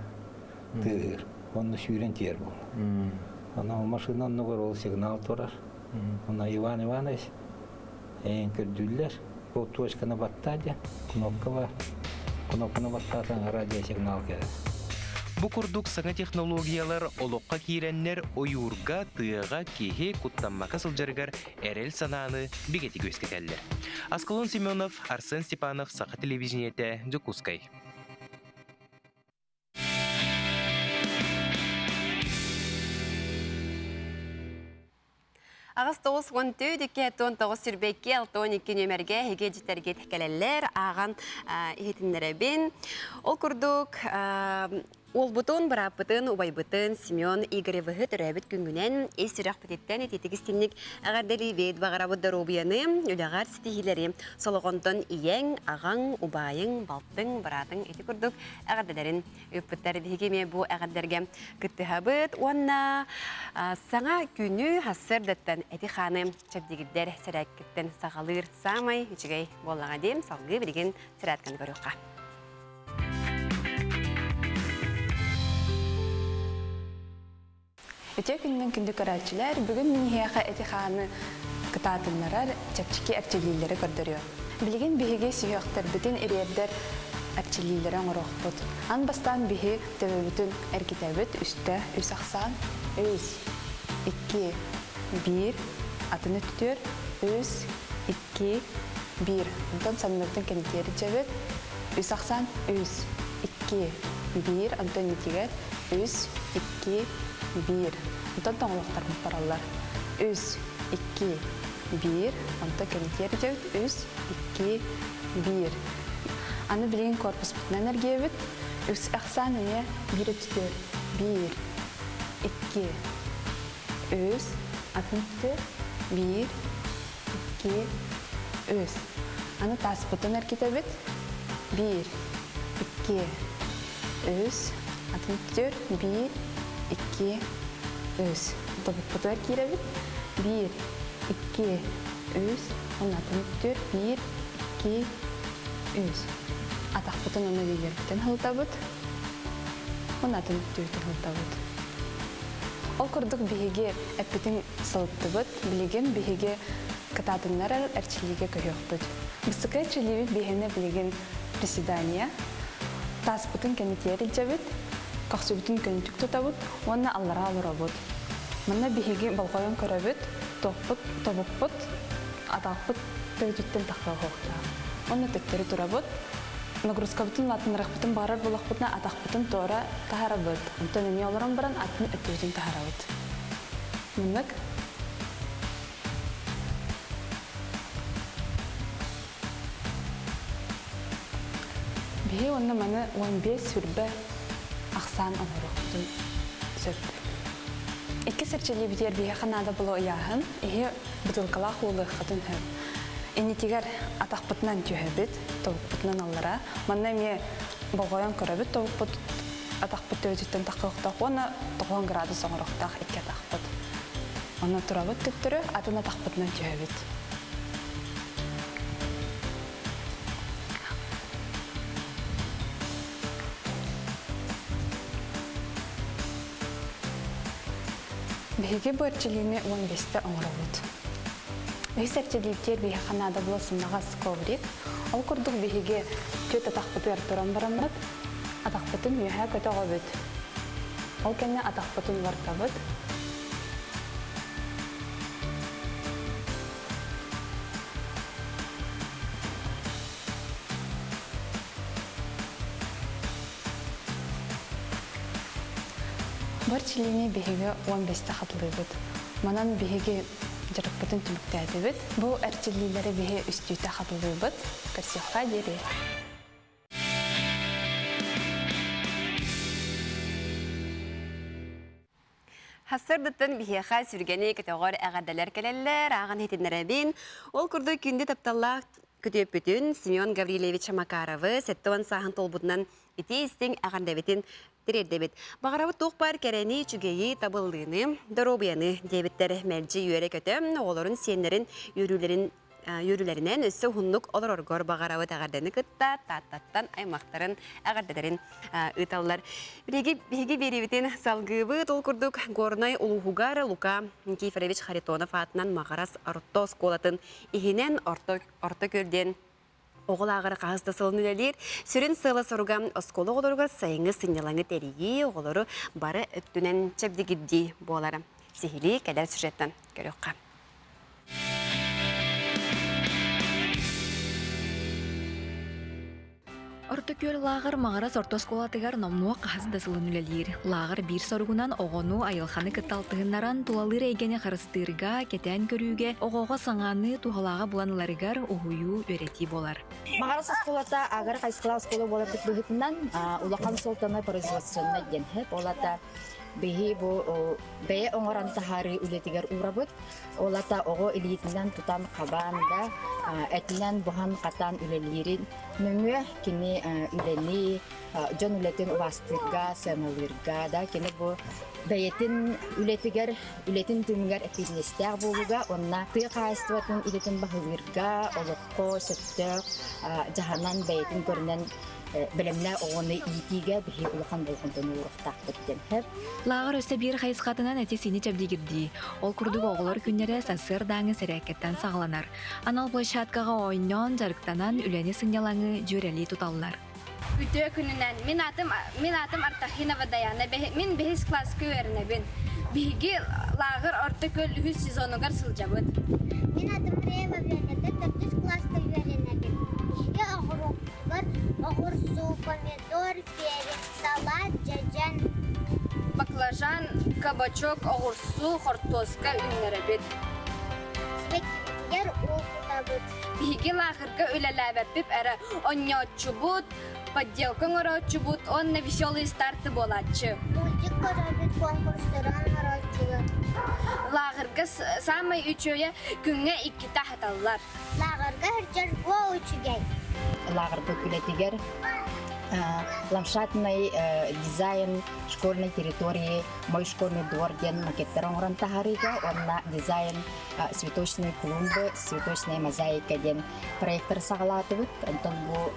тыаһыыр. Онно сүүрэн тиийэр буолла. Онон машина оннугар ол сигнал турар. Онно Иван Иванович эйэн көрдүүллэр. Ол точканы баттаа диэн кнопка бар. Кнопканы баттаатан радиосигнал кэлэр. Бу курдук саҥа технологиялар олоххо киирэннэр ойуурга, тыаҕа киһи куттаммакка сылдьарыгар эрэл санааны бигэтик үөскэтэллэр. Аскалон Семенов, Арсен Степанов, Саха телевидениетэ, Дьокуускай. Аҕыс 94 219 сүрбэкки 62 нүөмэргэ эһиги дьиттэргит кэлэллэр, ааҕан иһитиннэрэбин. Ол курдук, Уолбутун, бырааппытын, убайбытын Семен Игоревыһы төрөөбүт күҥҥүнэн ис сүрэхпититтэн итиитик истинник эҕэрдэлиибит, баҕарабыт доруобуйаны, үлэҕэр ситиһиилэри, солоҕонтон ийэҥ, аҕаҥ, убайыҥ, балтыҥ, быраатыҥ ити курдук эҕэрдэлэрин ыыппыттар. Биһиги эмиэ бу эҕэрдэргэ кыттыһабыт уонна саҥа күнү сарсыардаттан эти-хааны чэбдигирдэр сэрээккиттэн саҕалыыр саамай үчүгэй буоллаҕа диэн салгыы билигин сэрээтканы көрүөххэ. Үтүө күнүнэн күндү көрөөччүлэр, бүгүн мин эһиэхэ эти-хааны кытаатыннарар чэпчэки эрчиллиилэри көрдөрүөм. Билигин биһиги сүһүөхтэрбитин ириэрдэр эрчиллиилэри оҥоруохпут. Аан бастаан биһи төбөбүтүн эргитэбит үстэ үс ахсаан үс, икки, биир, атын өттүтүөр үс, икки, биир. Онтон санныбытын кэнитиэр дьэбит. Үс ахсаан үс, икки, биир. Онтон итигэр үс, икки, биир. Онтон тоҥолохтор бараллар. Үс, икки, биир. Онтон кэнитиэр дьэбит. Үс, икки, биир. Аны билигин корпуспутунан эргийэбит. Үс ахсаан эмиэ биир өттүтүөр. Биир, икки, үс, атын өттүтүөр. Биир, икки, үс. Аны тааспытын эргитэбит. Биир, икки, үс. Атын түр, биир, икки, үс. Тобукпутугар киирэбит. Биир, икки, үс. Онно атын түр, биир, икки, үс. Атахпытын уонна илиилэрбитин сылытабыт. Уонна атын түөртүн сылытабыт. Ол курдук биһиги эппитин сылыттыбыт. Билигин биһиги кытаатыннарар эрчиллиигэ көһүөхпүт. Бастакы эрчиллиибит биһиэнэ билигин приседание. Тааспытын кэнитиэр илдьэбит, көхсүбүтүн көнүтүк тутабыт уонна аллараа олоробут. Манна биһиги болҕойон көрөбүт, туохпут, тобукпут, атахпыт төрүтүттэн тахсыахтаах. Уонна төттөрү турабыт. Нагрузкабытын улаатыннарыахпытын баҕарар буоллахпытына атахпытын туора таһарабыт. Онтон эмиэ олорон баран атын өттүбүтүн таһарабыт. Маннык Биһи уонна маны 15 сүрбэ ахсаан оҥоруохпутун сөп. Иккис эрчиллиибитигэр биһиэхэ наада буолуо ыйааһын, иһи бытыылкалаах уулуоххытын сөп. Иннитигэр атахпытынан түһэбит, тобукпутунан аллара. Манна эмиэ болҕойон көрөбүт тобукпут атахпыт төбөтүттэн таххыахтаах уонна 90 градус оҥоруохтаах икки атахпыт. Онно турабыт төттөрү, атын атахпытынан түһэбит. Биһиги бу эрчиллиини 15-те оҥоробут. Үһүс эрчиллиитигэр биһиэхэ наада буолар сымнаҕас коврик. Ол курдук биһиги түөрт атахпытыгар туран бараммыт, атахпытын үөһэ көтөҕөбүт. Ол кэннэ атахпытын уларытабыт. Бу эрчиллиини биһиги 15-те хатылыыбыт. Манан биһиги дьарыкпытын түмүктээтибит. Бу эрчиллиилэри биһи үстүүтэ хатылыыбыт. Көрсүөххэ диэри. Сарсыардаттан биһиэхэ сүргэни көтөҕөр эҕэрдэлэр кэлэллэр, ааҕан иһитиннэрэбин. Ол курдук күндү тапталлаах күтүөппүтүн Семен Гаврильевич Макаровы 70 сааһын туолбутунан итии-истиҥ эҕэрдэбитин тириэрдэбит. Баҕарабыт туох баар кэрэни, үчүгэйи, табыллыыны, доруобуйаны диэбиттэр мэлдьи үөрэ-көтө, оҕолорун, сиэннэрин үөрүүлэрин үөрүүлэринэн өссө уһуннук олороргор баҕарабыт эҕэрдэни кытта Тааттаттан аймахтарын эҕэрдэлэрин ыыталлар. Биһиги биһиги биэриибитин салгыыбыт. Ол курдук Горнай улууһугар Лука Никифорович Харитонов аатынан Маҕарас орто оскуолатын иһинэн Орто Орто Күөл диэн оҕо лааҕыра хаһыс да сылын үлэлиир. Сүрүн сыала-соруга оскуола оҕолоругар сайыҥҥы сынньалаҥы тэрийии, оҕолору бары өттүнэн чэбдигирдии буолара. Сиһилии кэлэр сюжеттан көрүөххэ. Орто күөл лааҕыр Маҕарас орто оскуолатыгар номнуо хаһыс да сылын үлэлиир. Лааҕыр биир соругунан оҕону айылҕаны кытта алтыһыннаран тулалыыр эйгэни харыстыырга, кэтээн көрүүгэ, оҕоҕо саҥаны, туһалааҕы булан ыларыгар уһуйуу, үөрэтии буолар. Маҕарас оскуолата агар хайысхалаах оскуола буоларбыт быһыытынан улахан суолтаны производственнай диэн сөп. Ол аата биһи бу бэйэ оҥорон таһаарыы үлэтигэр уурабыт. Ол аата оҕо илиитинэн тутан хабаан да, этинэн буһан-хатан үлэлиирин нөҥүө кини үлэни, дьон үлэтин убаастыырга, сыаналыырга да кини бу бэйэтин үлэтигэр, үлэтин түмүгэр эппиэтинэстээх буолууга уонна тыа хаһаайыстыбатын идэтин баһылыырга, олоххо сөптөөх дьаһанан бэйэтин көрүнэн бэлэмнээх оҕону иитиигэ биһи улахан болҕомтону ууруохтаахпыт диэн сөп. Лааҕыр өссө биир хайысхатынан эти-сиини чэбдигирдии. Ол курдук оҕолор күннэрэ сарсыардааҥы сэрээккэттэн саҕаланар. Анал площадкаҕа оонньоон, дьарыктанан, үлэни сынньалаҥы дьүөрэлии туталлар. Үтүө күнүнэн. Мин аатым, мин аатым Артахинова Даяна. Мин бэһис кылааска үөрэнэбин. Биһиги лааҕыр Орто Күөл үһүс сезонугар сылдьабыт. Мин аатым Рева Венета, төрдүс кылааска үөрэнэбин. Биһиги оҕуруоппутугар оҕурсу, помидор, перец, салат, дьэдьэн, баклажан, кабачок, оҕурсу, хортуоска үүннэрэбит. Сибэккибитигэр уу кутабыт. Биһиги лааҕырга үлэлээбэппит эрэ онньооччубут, подделка оҥорооччубут уонна веселые старты буолааччы. Мультик көрөбүт, конкурстары оҥорооччулар. Лааҕырга саамай үчүгэйэ күҥҥэ иккитэ аһаталлар. Лааҕырга сылдьар буо үчүгэй. Лааҕырбыт үлэтигэр ландшафтный дизайн школьной территории «Мой школьный двор» диэн макеттар оҥорон таһаарыыга уонна дизайн цветочные клумбы, цветочная мозаика диэн проектары саҕалаатыбыт. Онтон бу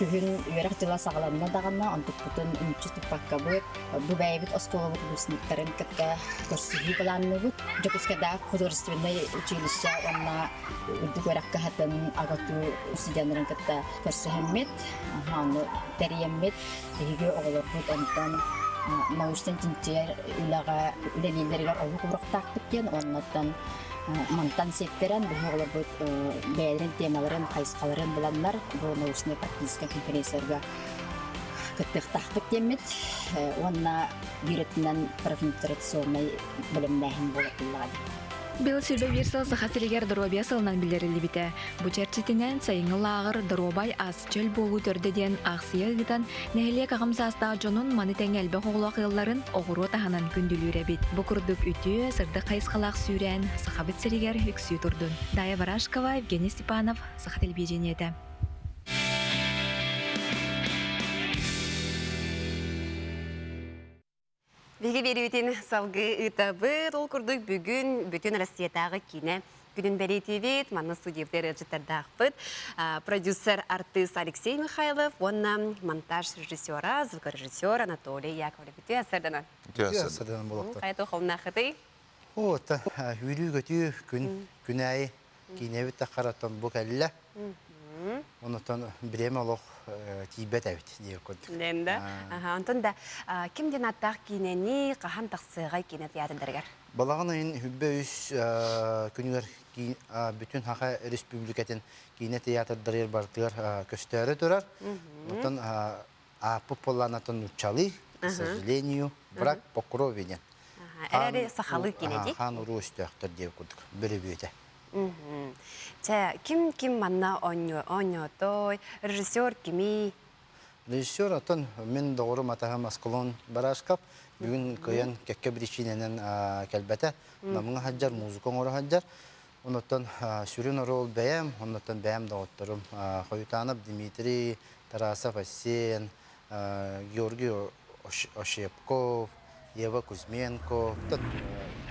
күһүн үөрэх дьыла саҕаланна даҕаны, онтукпутун мүччү туппаккабыт, бу бэйэбит оскуолабыт выпускниктарын кытта көрсүһүү былаанныыбыт. Дьокуускайдаах художественнай училище уонна үрдүк үөрэх кыһатын АГАТУ студеннарын кытта көрсүһэммит, ону тэрийэммит, биһиги оҕолорбут онтон научнай чинчийэр үлэҕэ үлэлииллэригэр олук уруохтаахпыт диэн уоннаттан мантан сиэттэрэн биһи оҕолорбут бэйэлэрин темаларын, хайысхаларын буланнар бу научнай практическай конференцияларга кыттыахтаахпыт диэммит уонна биир өттүнэн профилактационнай бэлэмнээһин буолар Быйыл 21 сыл Саха сиригэр доруобуйа сылынан биллэриллибитэ. Бу чэрчитинэн сайыҥҥы лааҕыр «Доруобай ас, чөл буолуу төрдө» диэн аахсыйа ыытан, нэһилиэк аҕам саастаах дьонун маны тэҥэ элбэх оҕолоох ыалларын оҕуруо таһынан күндүлүүр эбит. Бу курдук үтүө, сырдык хайысхалаах сүүрээн Сахабыт сиригэр үксүү турдун. Дая Барашкова, Евгений Степанов, Саха телевидениетэ. Биһиги биэриибитин салгыы ыытабыт. Ол курдук бүгүн бүтүн Россиятааҕы киинэ күнүн бэлиэтиибит. Манна студиябытыгар ыалдьыттардаахпыт. Продюсер артыыс Алексей Михайлов уонна монтаж режиссера, звукорежиссер Анатолий Яковлев. Үтүө сарданан. Үтүө сарданан буолуохтар. Хайа туох О, үүрүү-көтүү күн күнээйи Киинэбит таххараттан бу кэллэ. Онутан бириэмэ олох тиийбэт эбит диир курдук. Дэн да. Онтон да ким диэн аттаах киинэни хаһан тахсыаҕай киинэ театрдарыгар? Балаҕан ыйын хүббэ үс күнүгэр бүтүн Саха Республикатын киинэ театрдарыгар барытыгар көстөөрү турар. Онтон ааппыт буоллаанатын нууччалыы, к сожалению, враг по крови диэн. Эрэри сахалыы киинэ дии. Хаан уруу өстөөхтөр диэн курдук бөрөбүөтэ. Чэ, ким ким манна оонньоотой, режиссер кимий? Режиссер оттон мин доҕорум атаһым Аскалон Барашков бүгүн кыайан кэккэ биричиинэнэн кэлбэтэ. Намҥа сылдьар, музыка оҥоро сылдьар. Онуттан сүрүн оруол бэйэм, оннуттан бэйэм доҕотторум Хоютанов Дмитрий, Тарасов Асен, Георгий Ощепков, Ева Кузьменко,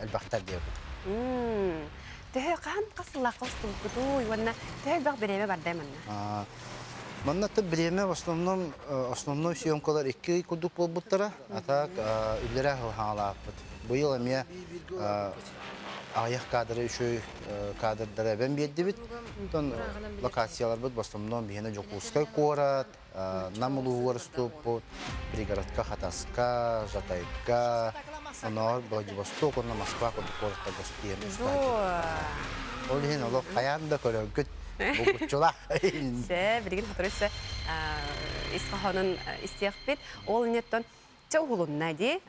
элбэхтэр диэбит. Төһө хаһан хас сыллаахха устубуккутуй уонна төһө элбэх бириэмэ бардай манна? Манна бириэмэ в основном основной съемкалар икки ый курдук буолбуттара. А так үллэрэ хаалааппыт. Быйыл эмиэ аҕыйах кадры үчүгэй кадрдары эбэн биэрдибит. Оттон локацияларбыт в основном биһиэнэ Дьокуускай куорат, Нам улууһугар уступпут, пригородка Хатаска, Жатайга, оноор Владивосток уонна Москва курдук куораттарга тиийэн Ол иһин олох хайаан да көрөргүт булгуччулаах. Сэ, билигин сотору өссө ис хоһоонун истиэхпит. Ол иннеттон чэ уһулунна дии.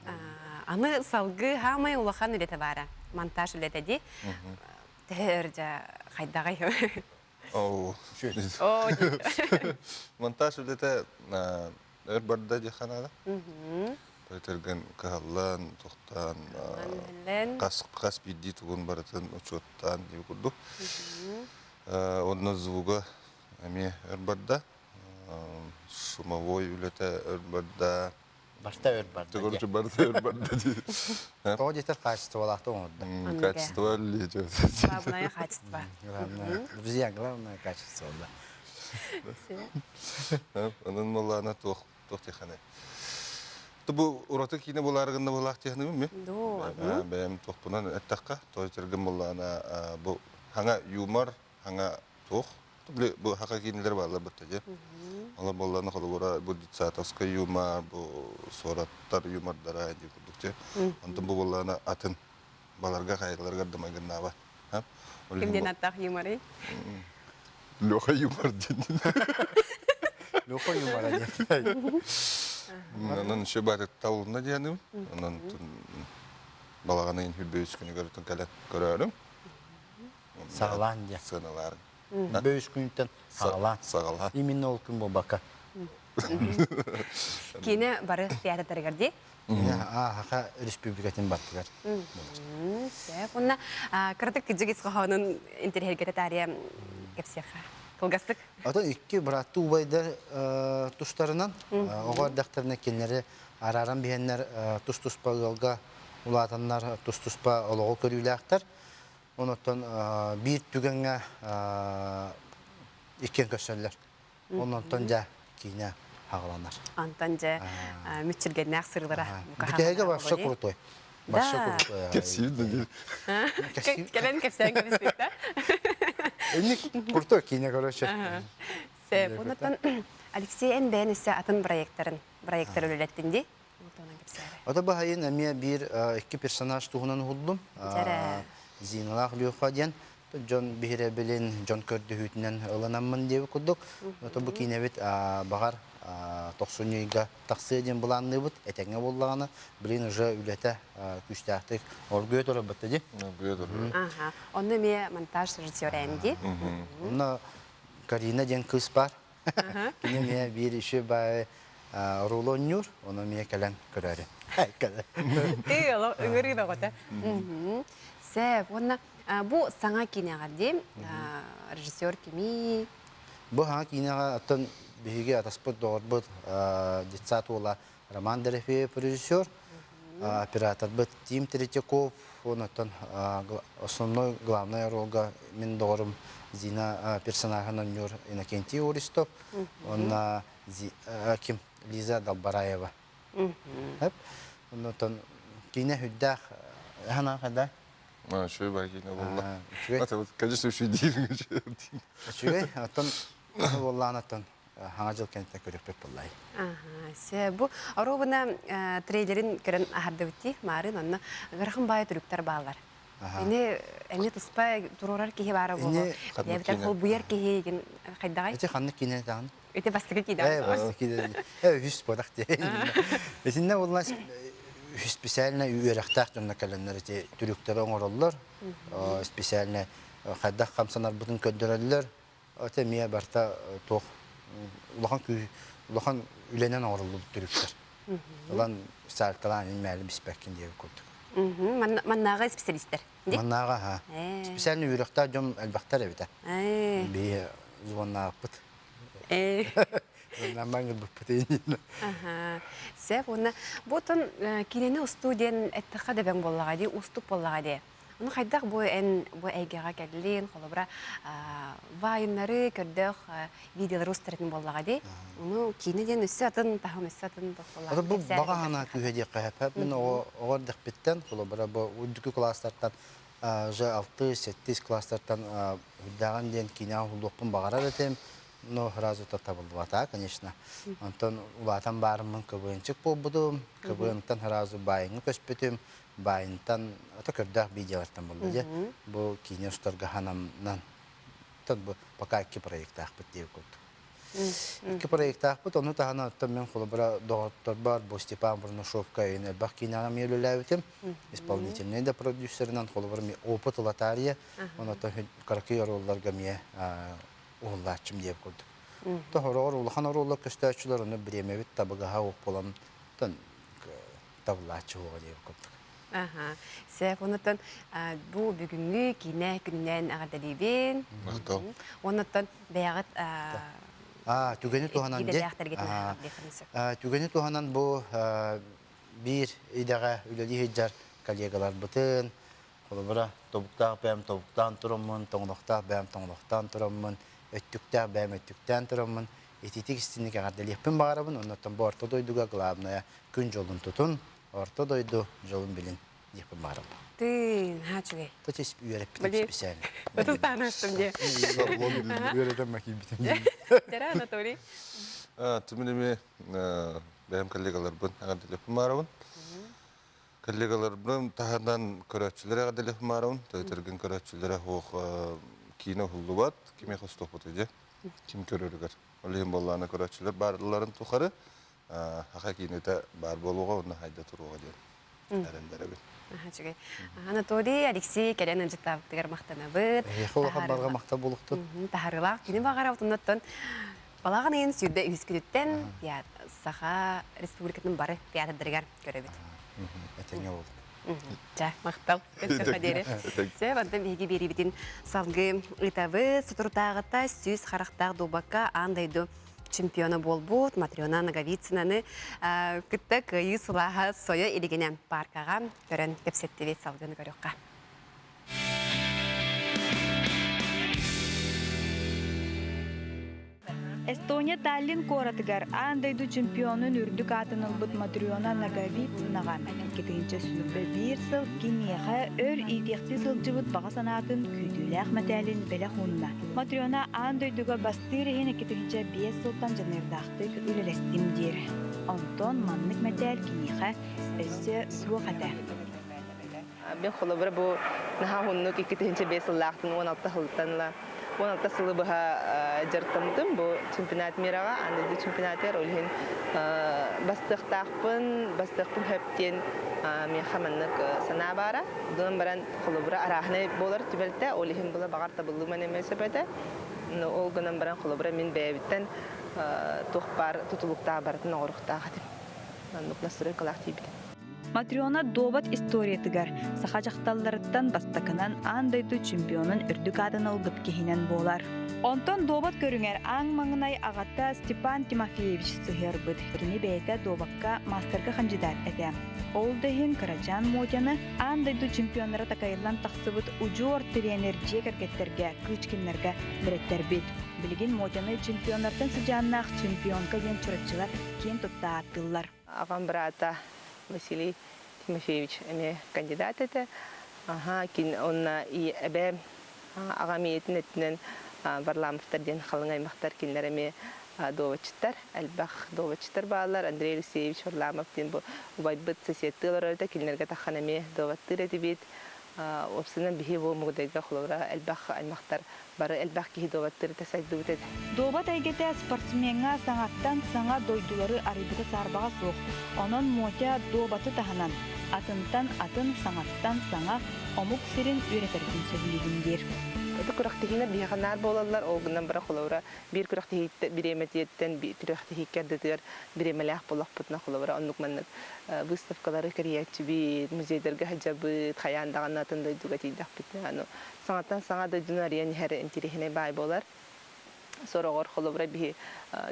Аны салгыы хаамай улахан үлэтэ баара. Монтаж үлэтэ дии. Төһө өр дьэ хайдаҕай? Оо. Монтаж үлэтэ өр барда диэххэ наада. Өтөргөн кыһаллан, тохтоон, хас хас биирдии тугун барытын учуоттаан дии курдук. Онно звуга эмиэ өр барда. Шумовой үлэтэ өр барда. Барта өр барда. Короче, барта өр барда дии. Тоҕо диэтэр качестволаахта оҥордо. Качество ли Главное качество. Главное, друзья, главное качество, да. Онон моллаана туох туох тиханы. Бу ураты киинэ булаары гынна булаах тиханы ми? Бэйэм туохпунан эттэххэ, той тергем буллаана бу хаҥа юмор, хаҥа туох Били бу хака киинэлэр бааллар бытта дьэ. Ола буоллаана холобура бу детсадовскай юмор, бу суораттар юмордара дии курдук дьэ. Онтон бу буоллаана атын баларга хайаларыгар да майгыннаабат. Ким диэн аттаах юморый? Леха юмор диэн. Леха юмора диэн. Онон еще барытталына диэним. Онон балаҕан ыйын хүрбэ үс күнүгэр кэлэн көрөөрүм. Саҕалаан диэн. Сыаналаарын. Бөйүс күнтэн саҕалаан. Саҕалаан. Именно ол күн буолбакка. Киинэ бары театрдарыгар дии? Саха Республикатын баттыгар. Онна кыратык кыдьык ис хоһоонун интэриэһиргэтэ таарыйа кэпсиэххэ. Кылгастык. Ото икки бырааттыы убайдар тустарынан оҕо эрдэхтэринэ кинилэри арааран биһэннэр тус-туспа ыалга улаатаннар тус-туспа олоҕу көрүүлээхтэр. Онуттан биир түгэҥҥэ иккиэн көрсөллөр. Оннонтон дьэ киинэ хаҕаланар. Онтон дьэ мүччүргэннээх сырыылара. Бүтэһигэ вообще крутой. Вообще крутой. Кэпсиир да диир. Кэлэн кэпсээн кэбиспит да. Инник крутой киинэ короче. Сөп. Онуттан Алексей эн бэйэн өссө атын проекттарын проекттары үлэлэттин дии. Ото баһайын эмиэ биир икки персонаж туһунан уһуллум. Зиналаах Леха диэн дьон биһирэбилин, дьон көрдөһүүтүнэн ылынаммын диэбит курдук. Ото бу киинэбит баҕар тохсунньу ыйга тахсыа диэн былаанныыбыт. Этэҥҥэ буоллаҕына, билин уже үлэтэ күүстээхтик оргуйа турар батта дии. Оргуйа турар. Онно эмиэ монтаж режиссера дии. Онно Карина диэн кыыс баар. Кини эмиэ биир үчү баай оруолу оонньуур, ону эмиэ кэлэн көрөөрү. Ты олох ыҥырыы бөҕөтө. Сөп. Уонна бу саҥа киинэҕэ дии режиссер кимий? Бу саҥа киинэҕэ оттон биһиги атаспыт доҕорбут детсад уола Роман Дорофеев режиссер, операторбыт Тим Третьяков, онтон основной главный оруолга мин доҕорум Зина персонажын оонньуур Иннокентий Ористов, уонна ким Лиза Далбараева. Онтон киинэ үрдээх хана хайда? Үчүгэй бай киинэ буолла. Конечно, үчүгэй диир. Үчүгэй, оттон буоллаан оттон Хаҥа дьыл кэнниттэн көрүөхпүт буоллай. Се бу оруобуна трейлерин көрөн аһардыбыт дии маарын онно ыарахан баайы түрүктэр бааллар. Ини эмиэ туспа туруорар киһи баара буолуо. Эбэтэр холбуйар киһи игин хайдаҕай? Ити ханнык киинэ даҕаны? Ити бастакы киинэ. Э, бастакы киинэ. Э, үһүс буолах дии. Итиннэ буолла специально үөрэхтээх дьонно кэлэннэр ити түрүктэри оҥороллор. Специально хайдах хамсанарбытын көрдөрөллөр. Ата эмиэ барыта туох улахан күү улахан үлэнэн оҥоруллубут түрүктэр. Ылан саалталаан ин мээли биспэккин диэбит курдук. Маннааҕы специалистэр. Маннааҕы аха. Специально үөрэхтээх дьон элбэхтэр эбитэ. Биһи звоннааппыт. Звоннааман гырбыппыт Сөп уонна бу отон киинэни устуу диэн эттэххэ дөбөҥ буоллаҕа дии, уустук буоллаҕа дии. Ону хайдах бу эн бу эйгэҕэ кэллин, холобура, вайннары көрдөөх видеолары устарытын буоллаҕа дии. Ону киинэ диэн өссө атын таһым, өссө атын буоллаҕа. Бу баҕа санаа күүһэ диэххэ сөп. Мин оҕо эрдэхпиттэн, холобура, бу үрдүкү кылаастартан уже 6-7 класстартан үрдээҕин диэн киинэҕэ уһуллуохпун баҕарар этим. Но сразу табыллыбата, конечно. Онтон улаатан баарыммын КВНчик буолбутум. КВНтан сразу баайыҥҥа көспүтүм. Баайынтан ото көрдөөх видеолартан буолла дьэ. Бу киинэ устарга ханамнан тон бу пока икки проекттаахпыт диэбит курдук. Икки проектаахпыт, ону таһынан оттон мен холобура доҕотторбор бу Степан Бурнашовка ин элбэх киинэҕэ эмиэ үлэлээбитим. Исполнительный да продюсерынан холобура ми опыт ылатаарыйа, онотон кыракый оруолларга эмиэ уһуллааччым диэбит курдук. Тоһороҕор улахан оруоллар көстөөччүлэр, ону бириэмэбит табыгаһа уох буолан табыллааччы уоҕа диэбит курдук. Аха. Сөп. Онуттан бу бүгүҥҥү киинэ күнүнэн эҕэрдэлиибин. Махтал. Онуттан бэйэҕит түгэни туһанан түгэни туһанан бу биир идэҕэ үлэлии сылдьар коллегаларбытын холобура тобуктаах бэйэм тобуктаан тураммын, тоҥолохтоох бэйэм тоҥолохтоон тураммын, өттүктээх бэйэм өттүктээн тураммын ититик истинник эҕэрдэлиэхпин баҕарабын. Оннуттан бу орто дойдуга главное күн дьолун тутун, орто дойду дьолун билин диэхпин баҕарабын. Тыын, ха үчүгэй. Тотис үөрэппитим специально. Ытыстаанастым дии. Үөрэтэн макийбитим. Дьара Анатолий. Түмүнүми бэйэм коллегаларбын эҕэрдэлиэхпин баҕарабын. Коллегаларбын таһынан көрөөччүлэр эҕэрдэлиэхпин баҕарабын. Төтөргүн көрөөччүлэрэ суох киинэ уһуллубат, кимиэхэ устуохпутуй дии. Ким көрөрүгэр. Ол иһин буоллаҕына көрөөччүлэр баарларын тухары саха киинэтэ баар буолуоҕа уонна хайда туруоҕа диэн эрэннэрэбин. Үчүгэй. Анатолий, Алексей кэлэн ыалдьыттаабытыгар махтанабыт. Эһиэхэ улахан барҕа махтал буолуохтун. Таһарыылаах күнү баҕарабыт. Оннуттан балаҕан ыйын 23 күнүттэн Саха Республикатын бары театрдарыгар көрөбүт. Этэҥҥэ буол. Чэ, махтал. Өссө диэри. Сөп, онтон биһиги биэриибитин салгыы ыытабыт. Соторутааҕыта сүүс харахтаах дуобакка аан дойду чемпиона буолбут Матрена Ноговицынаны кытта кыайыы сылааһа сойо илигинэ паркаҕа көрөн кэпсэттибит салгыны көрүөххэ. Эстония Таллин куоратыгар аан дойду чемпионун үрдүк аатын ылбыт Матрена Ноговицынаҕа 2021 сыл киниэхэ өр иитиэхтии сылдьыбыт баҕа санаатын күүтүүлээх мэтээлин бэлэх уунна. Матрена аан дойдуга бастыыр иһин 2005 сылтан дьаныардаахтык үлэлэстим диир. Онтон маннык мэтээл киниэхэ өссө суох этэ. Мин холобура бу наһаа уһуннук 2005 сыллаахтан 16 сылтан ыла 16 сылы быһа дьарыктаммытым бу чемпионат мираҕа аан дойду чемпионатыгар ол иһин бастыахтаахпын бастыахпын сөп диэн миэхэ маннык санаа баара Дунан баран холобура арааһынай буолар түбэлтэ ол иһин була баҕар табыллыыман эмиэ сөп этэ ол гынан баран холобура мин бэйэбиттэн туох баар тутулуктаах барытын оҥоруохтаах этим маннык настройкалаах тиийбитим Матрена дуобат историятыгар саха дьахталларыттан бастакынан аан дойду чемпионун үрдүк аатын ылбыт киһинэн буолар. Онтон дуобат көрүҥэр аан маҥнай аҕата Степан Тимофеевич сыһыарбыт. Кини бэйэтэ дуобакка маастарга хандьыдаат этэ. Ол да иһин кырачаан Мотяны аан дойду чемпионнара такайыллан тахсыбыт удьуор тренер дьиэ кэргэттэргэ Кычкиннарга бэрэттэрбит. Билигин Мотяны чемпионнартан сыдьааннаах чемпионка диэн чурапчылар киэн тутта ааттыыллар. Аҕам быраата Василий Тимофеевич эмиэ кандидат этэ. Аха, кин онно эбээм аҕам ийэтин өттүнэн Варламовтар диэн халыҥ аймахтар кинилэр эмиэ дуобаччыттар, элбэх дуобаччыттар бааллар. Андрей Алексеевич Варламов диэн бу убайбыт соседтыы олорор этэ, кинилэргэ таххан эмиэ дуобаттыыр этибит. Уопсайынан биһи бу Мугудайга холобура элбэх аймахтар бары элбэх киһи дуобаттыыр этэ сайдыбыт этэ. Дуобат эйгэтэ спортсмеҥҥа саҥаттан саҥа дойдулары арыйбыта саарбаҕа суох. Онон Мотя дуобаты таһынан атынтан атын, саҥаттан саҥа омук сирин үөрэтэрбин сөбүлүүбүн диир. Ити күрэхтэһиилэр биһиэхэ наар буолаллар. Ол гынан баран холобура биир күрэхтэһииттэн бириэмэтиттэн күрэхтэһииккэ ардытыгар бириэмэлээх буоллахпытына холобура оннук маннык выставкалары кэрийээччибит, музейдарга сылдьабыт, хайаан даҕаны атын дойдуга тиийдэхпитинэ аны саҥаттан саҥа дойдуну арыйан иһэр интириэһинэй баай буолар. Сороҕор холобура биһи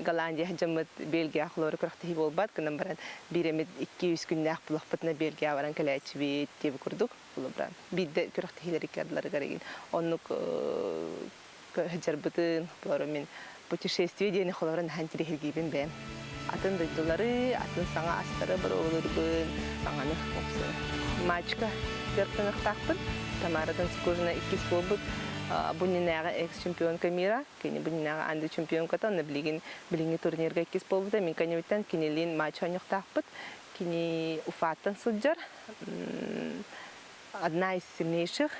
Голландия сылдьаммыт Бельгия холобура күрэхтэһии буолбат гынан баран биир эмит икки-үс күннээх булахпытына Бельгия баран кэлээччибит диэбит курдук холобура биирдэ күрэхтэһиилэр икки ардыларыгар игин оннук сылдьарбытын холобура мин путешествие диэни холобура наһаа интириэһиргиибин бэйэм атын дойдулары атын саҥа астары боруобалыырбын саҥаны уопсайа матчка дьарыктаныахтаахпын Тамара Донскожина иккис буолбут бу иннинээҕи экс-чемпионка мира кини бу иннинээҕи анды чемпионката онно билигин билиҥҥи турнирга иккис буолбута мин кэннибиттэн кинилиин матч оонньуохтаахпыт кини Уфаттан сылдьар одна из сильнейших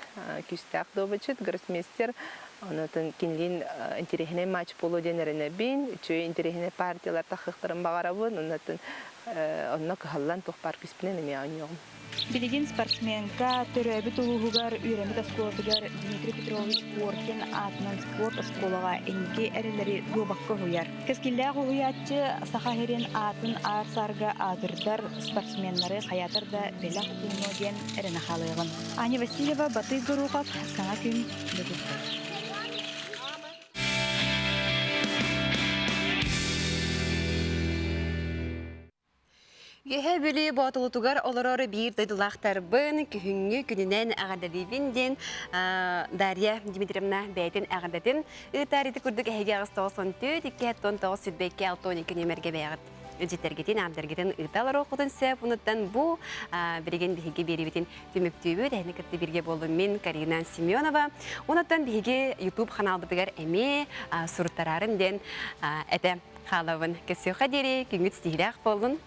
күүстээх добычыт, гроссмейстер. Онон кинилиин интэриэһинэй матч буолуо диэн эрэнэбин. Үчүгэй интэриэһинэй партиялар тахыахтарын баҕарабын. Онон онно кыһаллан туох баар күүспүнэн эмиэ оонньуоҕум. Билигин спортсменка төрөөбүт улууһугар үөрэммит оскуолатыгар Дмитрий Петрович Коркин аатынан спорт оскуолаҕа инники эрэллэри дуобакка уһуйар. Кэскиллээх уһуйааччы Саха сирин аатын аар-саарга аатырдар спортсменнары хайаатар да бэлэх уунуо диэн эрэнэ хаалыаҕын. Аня Васильева, Батый Горохов, Саҥа күн, Дьокуускай. Үөһээ Бүлүү Боотулутугар олорор биир дойдулаахтарбын күһүҥҥү күнүнэн эҕэрдэлиибин диэн Дарья Дмитриевна бэйэтин эҕэрдэтин ыытар ити курдук эһиги 894 219 22 62 нүөмэргэ бэйэҕит илдьиттэргитин, ааддаргытын ыыта олоруоххутун сөп. Онуттан бу билигин биһиги биэриибитин түмүктүүбүт. Эһини кытта бииргэ буоллум мин Карина Семенова. Онуттан биһиги YouTube ханаалбытыгар эмиэ суруттараарым диэн этэ хаалабын. Көрсүөххэ диэри күҥҥүт ситиһиилээх буоллун.